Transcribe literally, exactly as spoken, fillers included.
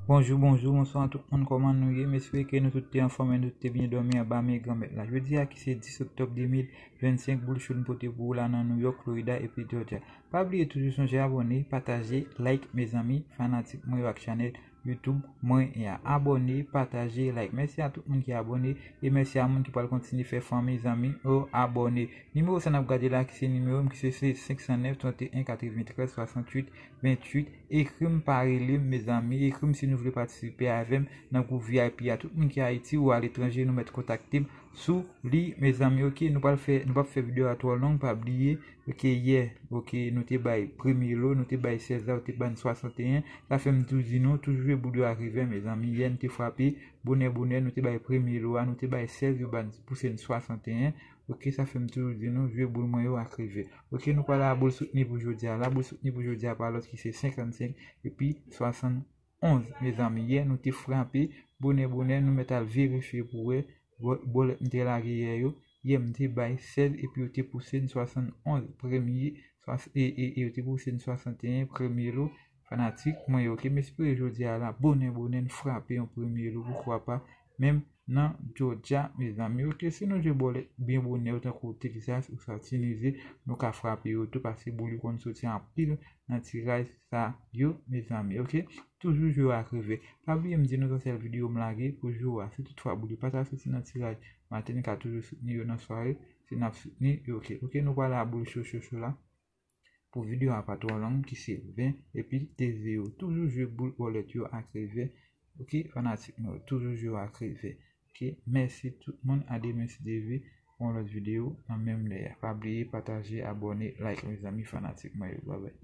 Bonjou, bonjou, bonswa tout moun, kòman nou ye? M espere ke nou tout te anfòm e nou tout te byen dòmi anba men Granmèt la. Jodi a ki se dis oktòb de mil vennsenk, boul cho n pote pou ou la nan New York, Florida epi Georgia. Pa bliye toujou sonje abòne, pataje, like, mezanmi, fanatik mwen yo ak chanèl YouTube mwen ya. Abòne, pataje, like. Mèsi a tout moun ki abòne e mèsi a moun ki pral kontinye fè fanmi, zanmi yo abòne. Nimewo sa n ap gade la ki se nimewo m ki se, se senk san nèf, trannteyen, katreventrèz, swasanntuit, venntuit. Ekri m pa rele m, mezanmi. Ekri m si nou vle patisipe avè m nan gwoup V I P a. Tout moun ki Ayiti ou aletranje, nou mèt kontakte m sou li, mezanmi, oke? Nou pral fè, nou p ap fè videyo a twò long, pa bliye, oke, yè, oke, nou te bay premye lo, nou te bay sèz la, yo te ban n swasanteyen. Sa fè m tou di nou, toujou jwe boul yo ak revè, mezanmi. Yè, nou te frape, bonè, bonè, nou te bay premye lo a, nou te bay sèz, yo ban n, pouse n swasanteyen. Oke, sa fè m toujou di nou, jwe boul mwen yo ak revè. Oke, nou pral a boul soutni pou jodi a. La boul soutni pou jodi a pa lòt ki se senkannsenk epi swasannonz, mezanmi. Yè, nou te frape, bonè, bonè, nou mèt al verifye pou wè bò-, bòlèt m te lage yè yo. Yè, m te bay sèz epi yo te pouse n swasannonz. Premye, swas-, e, e, e yo te pouse n swasanteyen, premye lo, fanatik mwen yo, oke? M espere jodi a la, bonè, bonè, n frape yon premye lo, poukwa pa, menm nan Georgia, mezanmi, oke? Si nou jwe bòlèt byen bonè yo, tankou Texas, oswa Tennessee, nou ka frape yo tou, paske boul yo konn soti anpil nan tiraj sa yo, mezanmi, oke? Toujou jwe ak revè. Pa bliye m di nou se yon sèl videyo m lage pou jou a. Si toutfwa boul yo pa ta soti nan tiraj maten, n ka toujou soutni yo nan sware, si n ap soutni yo, oke? Oke, nou pral a boul cho, cho, cho la pou videyo a pa twò long, ki se ven epi de zewo. Toujou jwe boul bòlèt yo ak revè. Oke, fanatik mwen yo, toujou jwe yo ak revè. Oke, mèsi tout moun, a demen si Dye vle, pou yon lòt videyo nan menm lè a. Pa bliye pataje, abòne, like, mezanmi, fanatik mwen yo. Babay.